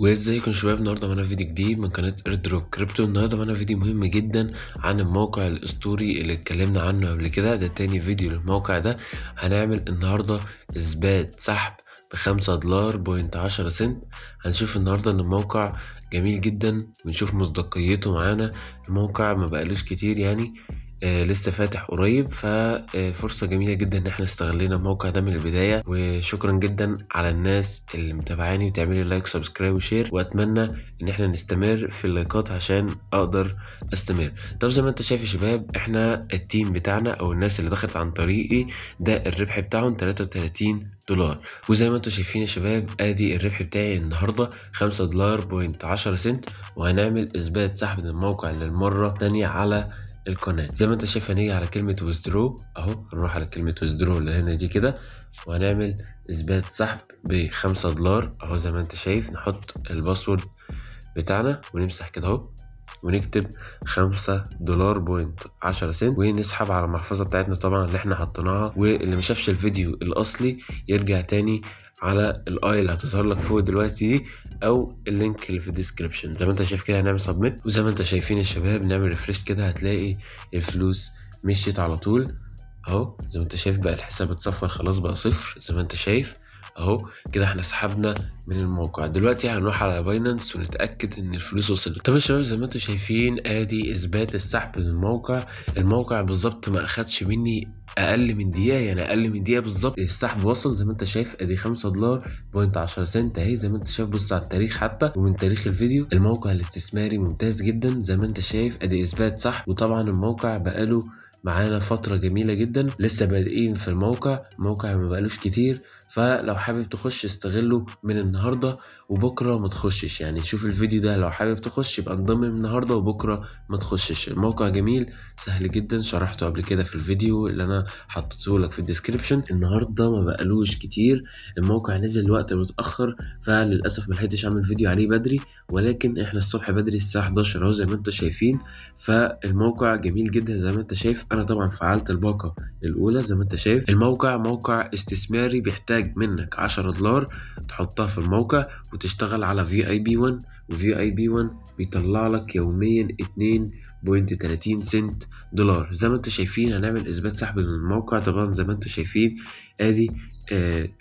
وازيكم شباب، النهارده معانا فيديو جديد من قناة airdrop crypto. النهارده معانا فيديو مهم جدا عن الموقع الاسطوري اللي اتكلمنا عنه قبل كده. ده تاني فيديو للموقع ده. هنعمل النهارده اثبات سحب ب5.10 دولار. هنشوف النهارده ان الموقع جميل جدا ونشوف مصداقيته معانا. الموقع ما بقالوش كتير يعني لسه فاتح قريب، ففرصة جميلة جدا ان احنا استغلينا الموقع ده من البداية. وشكرا جدا على الناس اللي متابعاني وتعملي like و subscribe و share، واتمنى ان احنا نستمر في اللايكات عشان اقدر استمر. طب زي ما انت شايف يا شباب، احنا ال team بتاعنا او الناس اللي دخلت عن طريقي ده الربح بتاعهم 33 دولار. وزي ما انتم شايفين يا شباب، ادي الربح بتاعي النهارده 5.10 دولار. وهنعمل اثبات سحب للموقع للمرة تانية على القناة. زي ما انت شايف، هنيجي على كلمة withdraw اهو، هنروح على كلمة withdraw اللي هنا دي كده، وهنعمل اثبات سحب ب5 دولار اهو. زي ما انت شايف، نحط ال password بتاعنا ونمسح كده اهو، ونكتب 5.10 دولار ونسحب على المحفظة بتاعتنا طبعا اللي احنا حطيناها. واللي مشافش الفيديو الاصلي يرجع تاني على ال i اللي هتظهر لك فوق دلوقتي دي او ال link اللي في ال description. زي ما انت شايف كده هنعمل submit، وزي ما انت شايفين يا شباب نعمل refresh كده، هتلاقي الفلوس مشيت على طول اهو. زي ما انت شايف بقى الحساب اتصفر خلاص، بقى صفر زي ما انت شايف اهو. كده احنا سحبنا من الموقع. دلوقتي هنروح على Binance ونتاكد ان الفلوس وصلت. طب يا شباب، زي ما انتم شايفين ادي اثبات السحب من الموقع. الموقع بالظبط ما اخدش مني اقل من دقيقه، يعني اقل من دقيقة بالظبط السحب وصل. زي ما انت شايف ادي 5.10 دولار اهي. زي ما انت شايف، بص على التاريخ حتى ومن تاريخ الفيديو. الموقع الاستثماري ممتاز جدا. زي ما انت شايف ادي اثبات سحب. وطبعا الموقع بقاله معانا فترة جميلة جدا، لسه بادئين في الموقع، موقع ما بقالوش كتير. فلو حابب تخش استغله من النهاردة وبكرة ما تخشش. يعني شوف الفيديو ده، لو حابب تخش يبقى انضم من النهاردة وبكرة ما تخشش. الموقع جميل سهل جدا، شرحته قبل كده في الفيديو اللي انا حطيته لك في ال description. النهاردة ما بقالوش كتير، الموقع نزل وقت متأخر، فللأسف ما لحقتش اعمل فيديو عليه بدري، ولكن احنا الصبح بدري الساعة 11 اهو زي ما انتم شايفين. فالموقع جميل جدا زي ما انت شايف. انا طبعا فعلت الباقة الاولى. زي ما انت شايف، الموقع موقع استثماري بيحتاج منك 10 دولار تحطها في الموقع وتشتغل على VIP 1، و VIP 1 بيطلع لك يوميا 2.30 سنت دولار. زي ما انتم شايفين هنعمل اثبات سحب من الموقع. طبعا زي ما انتم شايفين ادي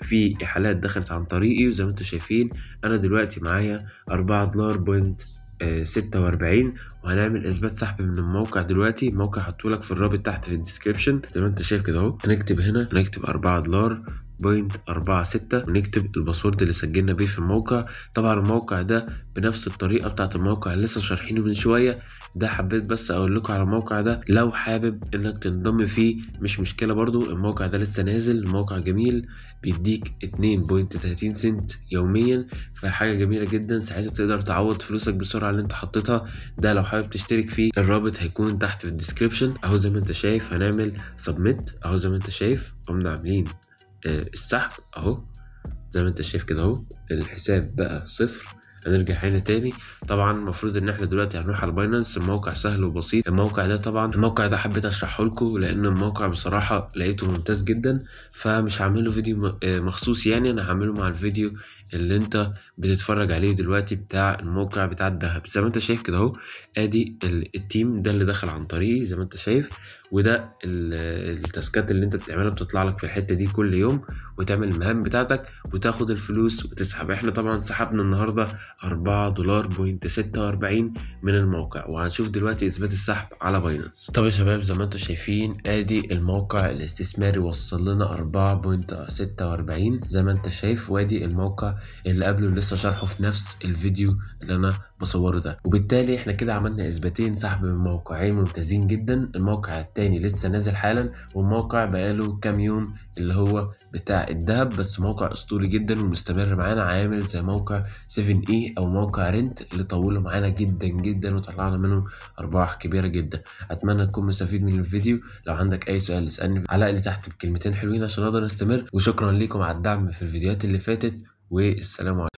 في احالات دخلت عن طريقي، وزي ما انتم شايفين انا دلوقتي معايا 4.46 دولار. وهنعمل اثبات سحب من الموقع دلوقتي. الموقع هحطهولك في الرابط تحت في ال description. زي ما انت شايف كده اهو، هنكتب هنا، هنكتب 4.46 دولار ونكتب ال password اللي سجلنا بيه في الموقع. طبعا الموقع ده بنفس الطريقة بتاعت الموقع اللي لسه شارحينه من شوية ده. حبيت بس اقول لكم على الموقع ده، لو حابب انك تنضم فيه مش مشكلة برضو. الموقع ده لسه نازل، الموقع جميل، بيديك 2.30 سنت يوميا، فحاجة جميلة جدا. ساعتها تقدر تعوض فلوسك بسرعة اللي انت حطيتها. ده لو حابب تشترك فيه الرابط هيكون تحت في ال description اهو. زي ما انت شايف هنعمل submit اهو. زي ما انت شايف قمنا عاملين السحب اهو. زي ما انت شايف كده اهو، الحساب بقى صفر. هنرجع هنا تاني. طبعا المفروض ان احنا دلوقتي هنروح على Binance. الموقع سهل وبسيط الموقع ده. طبعا الموقع ده حبيت اشرحه لكم لان الموقع بصراحة لقيته ممتاز جدا، فمش هعمله فيديو مخصوص، يعني انا هعمله مع الفيديو اللي انت بتتفرج عليه دلوقتي بتاع الموقع بتاع الذهب. زي ما انت شايف كده اهو، ادي ال team ده اللي دخل عن طريقي زي ما انت شايف، وده التاسكات اللي انت بتعملها بتطلع لك في الحتة دي كل يوم، وتعمل المهام بتاعتك وتاخد الفلوس وتسحب. احنا طبعا سحبنا النهارده 4.46 دولار من الموقع، وهنشوف دلوقتي اثبات السحب على Binance. طب يا شباب، زي ما انتم شايفين ادي الموقع الاستثماري وصل لنا 4.46 زي ما انت شايف، وادي الموقع اللي قبله لسه شرحه في نفس الفيديو اللي انا بصورة ده. وبالتالي احنا كده عملنا اثباتين سحب من موقعين ممتازين جدا. الموقع التاني لسه نازل حالا، والموقع بقاله كام يوم اللي هو بتاع الذهب، بس موقع اسطوري جدا ومستمر معانا، عامل زي موقع 7 اي او موقع رنت اللي طولوا معانا جدا جدا وطلعنا منهم ارباح كبيرة جدا. اتمنى تكون مستفيد من الفيديو. لو عندك اي سؤال اسالني، علق لي تحت بكلمتين حلوين عشان اقدر استمر. وشكرا لكم على الدعم في الفيديوهات اللي فاتت، والسلام عليكم.